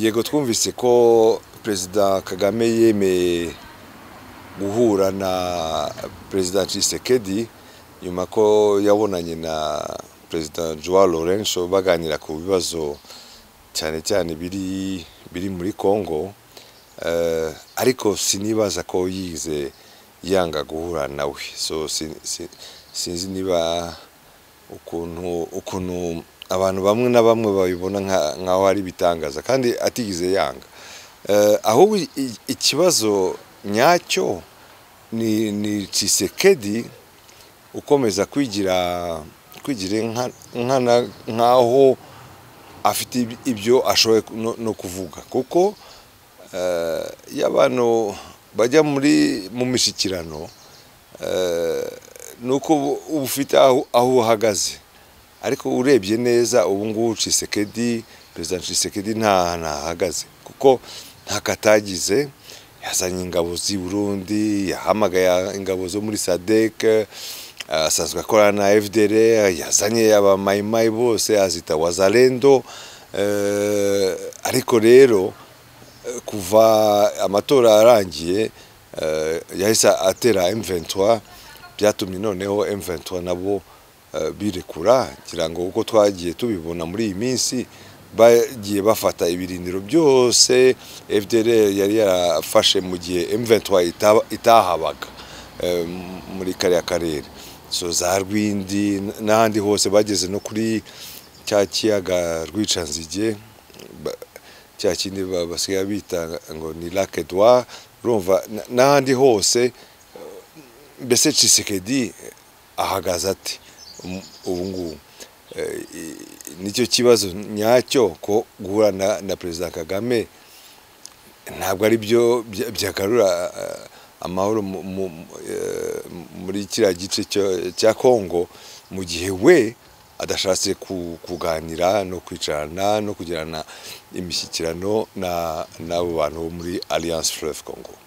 Yego, twumvise ko Perezida Kagame yemeye guhura na Perezida Tshisekedi nyuma ko yabonanye na Perezida Joao Lourenço baganira ku bibazo cyane cyane biri muri Congo, ariko sinibaza ko yize yanga guhura nawe. So sinzi niba ukuntu abantu bamwe na bamwe babibona nkaho ari ibitangaza kandi atigeze yanga. Ahubwo ikibazo nyacyo ni Tshisekedi ukomeza kwigira nkana nkaho afite ibyo ashoboye no kuvuga, kuko iyo abantu bajya mu mishyikirano nuko uba ufite aho uhagaze. Ariko urebye neza ubu ngubu Tshisekedi, Perezida Tshisekedi nta hantu ahagaze, kuko nta katagize. Yazanye ingabo z'i Burundi, yahamagaye ingabo zo muri SADC, asanzwe akorana na FDLR, yazanye abamayimayi bose azita Wazalendo. Ariko rero kuva amatora arangiye yahise atera M23, byatumye noneho M23 nabo birekura. Ngira ngo uko twagiye tubibona muri iyi minsi, bagiye bafata ibirindiro byose FDLR yari yarafashe mu gihe M23 itahabaga muri kariya karere. So za Rwindi n'ahandi hose bageze no kuri cya kiyaga Rwicanzige, cya kindi basigaye bita ngo ni Lac Edouard, urumva n'ahandi hose. Mbese Tshisekedi ahagaze ati ubu ngubu nicyo kibazo nyacyo, ko guhura na Perezida Kagame ntabwo ari byo byagarura amahoro muri kiriya gice cya Congo, mu gihe we adashatse kuganira no kwicarana no kugirana imishyikirano n'abo bantu bo muri Alliance Fleuve Congo.